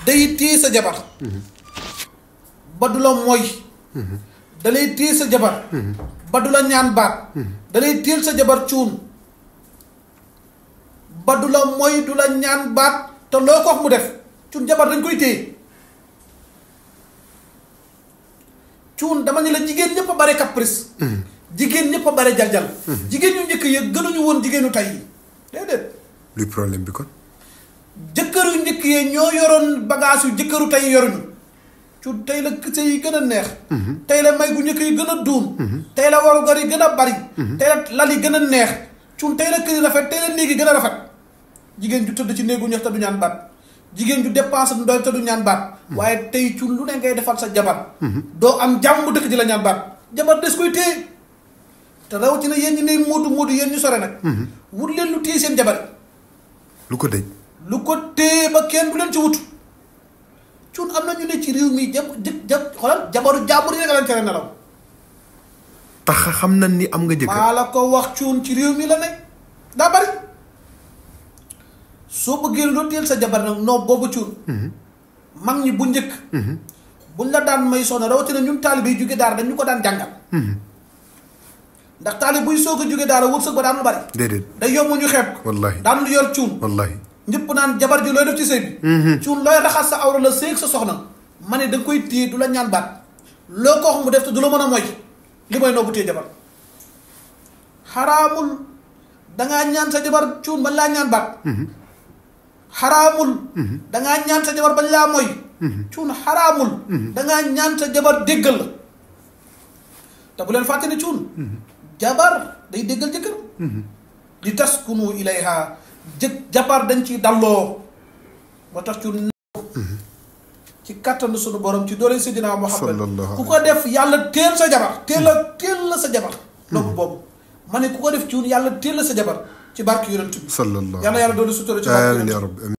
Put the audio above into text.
day téye sa jabar ba du la mooy da lay téye sa jabar ba du la ñaan baat da lay téel sa jabar cuun ba du la mooy du la ñaan baat te loo ko wax mu def cuun jabar dañ koy téye cuun dama ne la jigéen ñëpp a bare caprice jigéen ñëpp a bare jaljal jigéen ñu njëkk yi gënuñu woon jigéenu tey yi déedéet luy problème bi kon jëkkëru njëkk yi ñoo yoroon bagage yu jëkkëru tey yoruñu cuun tey la kese yi gën a neex tey la may gu njëkk yi gën a duun tey la warugar yi gën a bari tey la lal yi gën a neex cuun tey la kër yi rafet tey la néeg yi gën a rafet jigéen ju tëdd ci néegu ñax te du ñaan baat jigéen ju dépense ndoy te du ñaan baat waaye tey cuun lu ne ngay defal sa jabar doo am jàmm dëkk di la ñaan baat jabar des koy téye te rawatina yéen ñi ne moodu yéen ñu sore nag wut leen lu téye seen jabar lu ko dëj lu ko téye ba kenn du leen ci wut cuun am na ñu ne ci réew mi xoolal jabaru jàmbur yi rek leen tere nelaw tax xam na ni am nga jëkkër maa la ko wax cuun ci réew mi la ne daa bari soo bëggee loo teel sa jabar nag non boobu cuun mag ñi bu njëkk buñ la daan may soxna rawatina ñun taalibe yi jóge daara dañ ñu ko daan jàngal ndax taalib buy soog a jóge daara wërsëg ba daan lu bari déedéet day yomb ñu xeeb ko wallahi daan lu yor cuun wallahi ñëpp naan jabar ji looy def ci sëy bi cuun looy raxas sa awra la séeg sa soxna ma ne da nga koy téye du la ñaan baat loo ko wax mu def te du la mën a moy li mooy noobu téye jabar xaraamul dangaa ñaan sa jabar cuun bañ laa ñaan baat xaraamul dangaa ñaan sa jabar bañ laa moy cuun xaraamul dangaa ñaan sa jabar déggal la te bu leen fàtte ne cuun jabar day déggal jëkkër li taskunu ilayha jabar dañ ci dalloo moo tax cuun ci kattanu sunu borom ci doole Seydina Muhammad ku ko def yàlla teel sa jabar teel la sa jabar loolu boobu ma ne ku ko def cuun yàlla teel la sa jabar ci barke yonent bi sallallahu yàlla doole sutura ci barke yonent bi